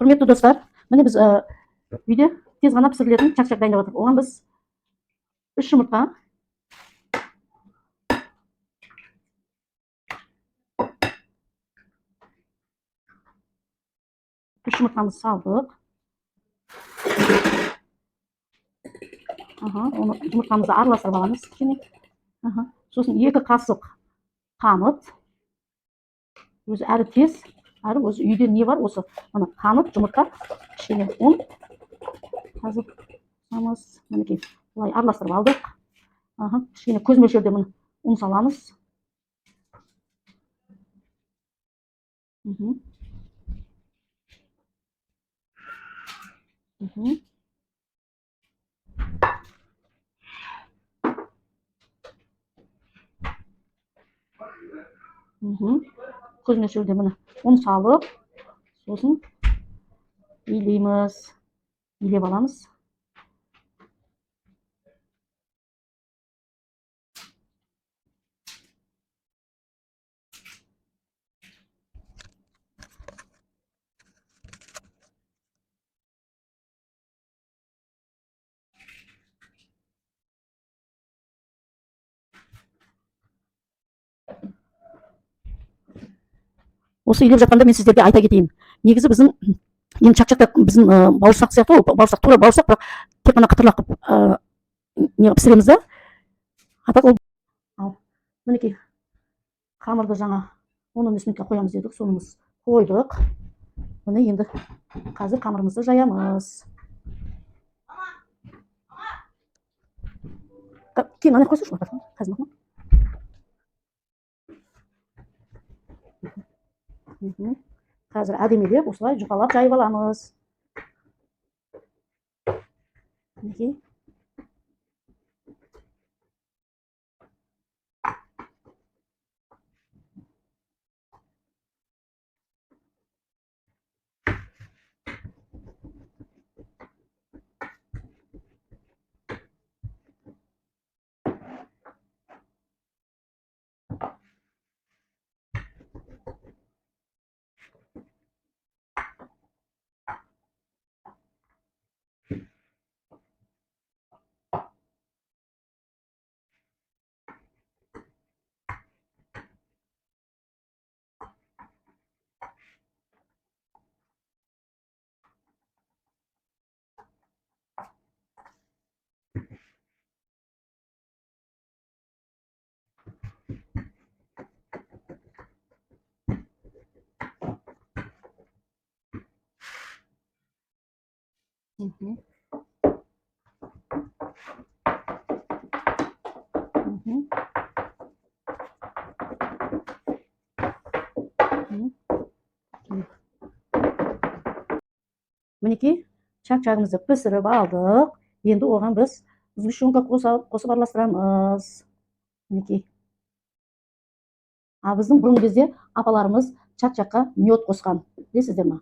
Құрметті достар, міне біз үйде тез ғана пісірілетін чак-чак дайындап жатырмыз. Оған біз 3 жұмыртқа, 3 жұмыртқамызды салдық. Аха, оны жұмыртқамызды араластырып аламыз кішкене. Аха. Сосын 2 қасық қант. Өзі әрі тез, әрі өзі үйде не бар осы. Мына қант, жұмыртқа, кішкене ұн. Қазір саламыз. Мінекей, былай араластырып алдық. Аха, кішкене көз мөлшерде міне ұн саламыз. Мхм. Мхм. Мхм. Көз мөлшерде міне ұн салып, сосын илейміз. Илеп аламыз. Осы илеп жатқанда мен сіздерге айта кетейін. Негізі біздің енді чак-чакта біздің бауырсақ сияқты ғой, бауырсақ тура бауырсақ, бірақ тек қана қытырлақ қылып не қылып пісіреміз да. А так ол, ал мінекей қамырды жаңа 10-15 минутқа қоямыз дедік, сонымыз қойдық. Міне енді қазір қамырымызды жаямыз. Кейін ана қойсайшы, қазір мақұл. Қазір әдемілеп осылай жұқалап жайып аламыз. Мінекей. Мхм. Мхм. Мінекей, чак-чагымызды пісіріп алдық. Енді оған біз сгущенка қосып араластырамыз. Мінекей. А біздің бұрынғы кезде апаларымыз чак-чакқа мед қосқан. Білесіздер ма?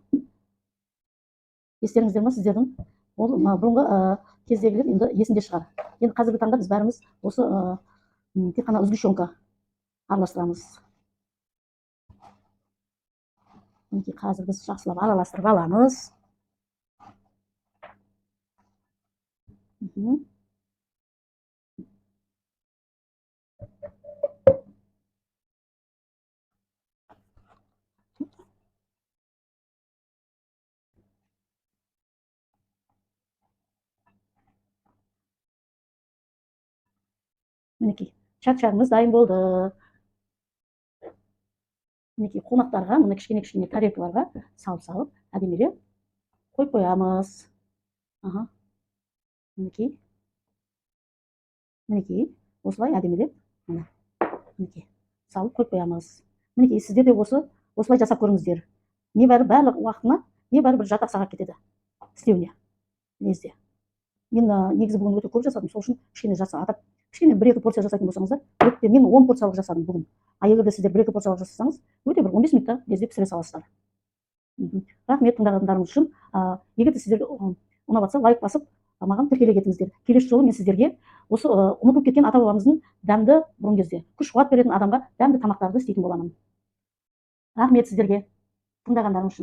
Естеріңізде ма сіздердің? Ол бұрынғы кездегілер енді есінде шығар. Енді қазіргі таңда біз бәріміз осы тек қана сгущенка араластырамыз. Мінекей қазір біз жақсылап араластырып аламыз. Мінекей, чак-чагымыз дайын болды. Мінекей, қонақтарға мына кішкене-кішкене тарелкаларға салып-салып әдемілеп қойып қоямыз. Аха. Мінекей. Мінекей, осылай әдемілеп мына мінекей салып қойып қоямыз. Мінекей, сіздер де осылай жасап көріңіздер. Небәрі барлық уақытына, небәрі бір жарты сағат кетеді істеуіне. Лезде. Мен негізі бүгін өте көп жасадым, сол үшін кішкене жаса, атап кішкене 1-2 порция жасайтын болсаңыздар, өте, мен 10 порциялық жасадым бүгін. А егер де сіздер 1-2 порциялық жасасаңыз, өте бір 15 минутта лезде пісіре саласыздар. Рахмет тыңдағандарыңыз үшін. Егер де сіздерге ұнап жатса, лайк басып, маған тіркеле кетіңіздер. Келесі жолы мен сіздерге осы ұмытылып кеткен ата-бабамыздың дәмді бұрын кезде күш қуат беретін адамға дәмді тамақтарды істейтін боламын. Рахмет сіздерге тыңдағандарыңыз үшін.